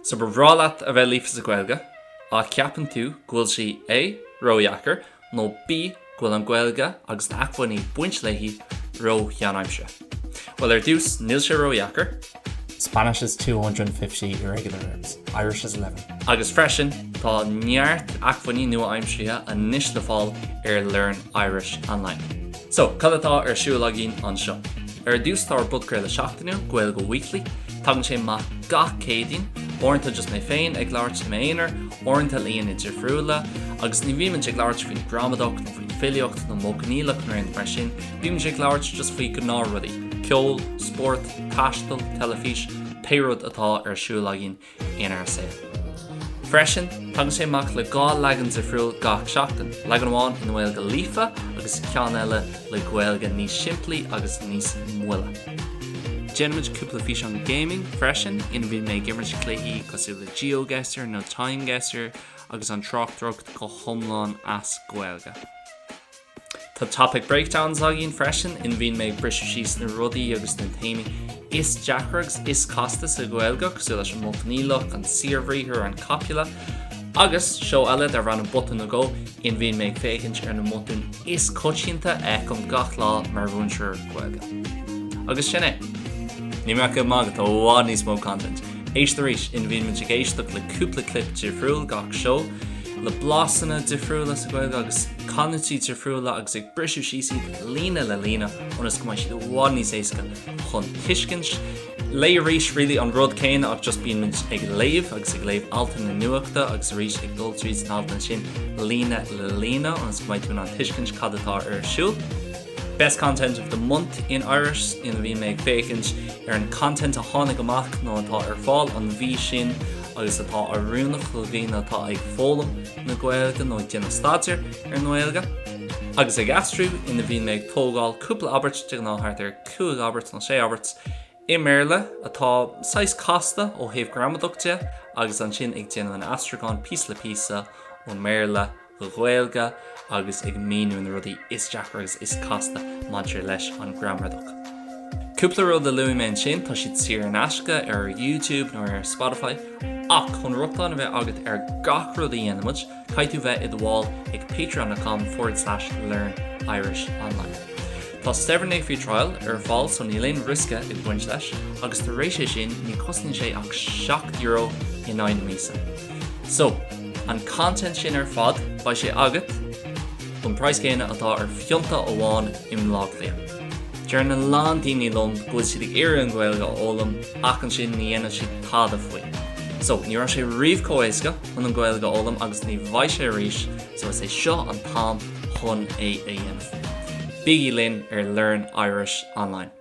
So ba bhreá leat a bheith líofa sa Ghaeilge ach ceapann tú go bhfuil sí A. ródheacair nó B. go bhfuil an Ghaeilge agus na hacmhainní ag baint léi ró-sheanaimseartha. Bhuel ar dtús níl sé ródheacair. Spanish has 250 irregular verbs, Irish has 11. Agus freisin tá neart acmhainní nua-aimseartha anois le fáil ar Learn Irish Online. So, cad atá ar siúl againn anseo? Ar dtús tá ár bpodchraoladh seachtainiúil, Gaeilge Weekly. Tagann sé amach gach Céadaoin, uaireanta just mé féin ag labhairt i m'aonar, uaireanta le aíonna difriúla, agus ní bhímid ag labhairt faoin gramadach nó faoin filíocht nó modh coinníollach nó aon rud mar sin, bímid ag labhairt just faoi ghnáthrudaí, ceol, spórt, taisteal, teilifís, pé rud atá ar siúl againn inár saol. Freisin, tagann sé amach le 2 leagan difriúil gach seachtain, leagan amháin i nGaeilge líofa agus ceann eile le Gaeilge níos simplí agus níos moille. Déanaimid cúpla físeán gaming freisin ina mbíonn mé ag imirt cluichí cosúil le GeoGuessr nó TimeGuessr agus an tráchtaireacht go hiomlán as Gaeilge. Tá topic breakdowns againn freisin ina mbíonn mé ag briseadh síos na rudaí agus na téamaí is deacra agus is casta sa Ghaeilge, cosúil leis an modh coinníollach, an saorbhriathar, an copula, agus seó eile darb ainm Botún nó Dhó ina mbíonn mé ag féachaint ar na mbotúin is coitianta a fheicim gach lá mar mhúinteoir Gaeilge. Agus sin é. Níl mé ach ag magadh, tá i bhfad níos mó content. Éist arís, ina mbíonn muid ag éisteacht le cúpla clip difriúil gach seó, le blasanna difriúla sa Ghaeilge agus canúintí difriúla agus ag briseadh síos iad líne le líne ionas go mbeidh siad i bhfad níos éasca chun tuiscint. Léigh arís really an rud céanna ach just bíonn muid ag léamh agus ag léamh altanna nuachta agus arís ag dul tríd na haltanna sin líne le líne ionas go mbeidh tú in ann tuiscint cad atá ar siúl. Best Content of the Month in Irish ina bhíonn mé ag féachaint ar an content a tháinig amach nó atá ar fáil an mhí sin agus atá oiriúnach do dhaoine atá ag foghlaim na Gaeilge nó ag déanamh staidéir ar an nGaeilge. Agus ag aistriú ina bhíonn mé ag tógáil cúpla abairt, de ghnáth thart ar 5 abairt nó 6 abairt, i mBéarla atá saghas casta ó thaobh gramadach de agus ansin ag déanamh an aistriúchán píosa le píosa ón mBéarla go Gaeilge agus ag míniú na rudaí is deacra agus is casta maidir leis an gramadach. Cúpla rud a luaigh mé ansin, tá siad saor in aisce ar YouTube nó ar Spotify, ach chun rochtain a bheith agat ar gach rud a dhéanaimid, caithfidh tú bheith i do bhall ag patreon dot com forward slash learn Irish online. Tá 7 day free trial ar fáil so níl aon riosca ag baint leis agus tar éis é sin ní chosnaíonn sé ach €7 in aghaidh na míosa. So, an content sin ar fad, beidh sé agat don praghas céanna atá ar phionta amháin i mBleá Cliath. Deireann a lán daoine liom go bhfuil siad ag iarraidh an Ghaeilge a fhoghlaim ach ansin ní dhéanann siad tada faoi. So, ní raibh sé riamh chomh éasca chun an Ghaeilge a fhoghlaim agus ní bheidh sé arís, so is é seo an t-am chun é a dhéanamh. Bígí linn ar Learn Irish Online.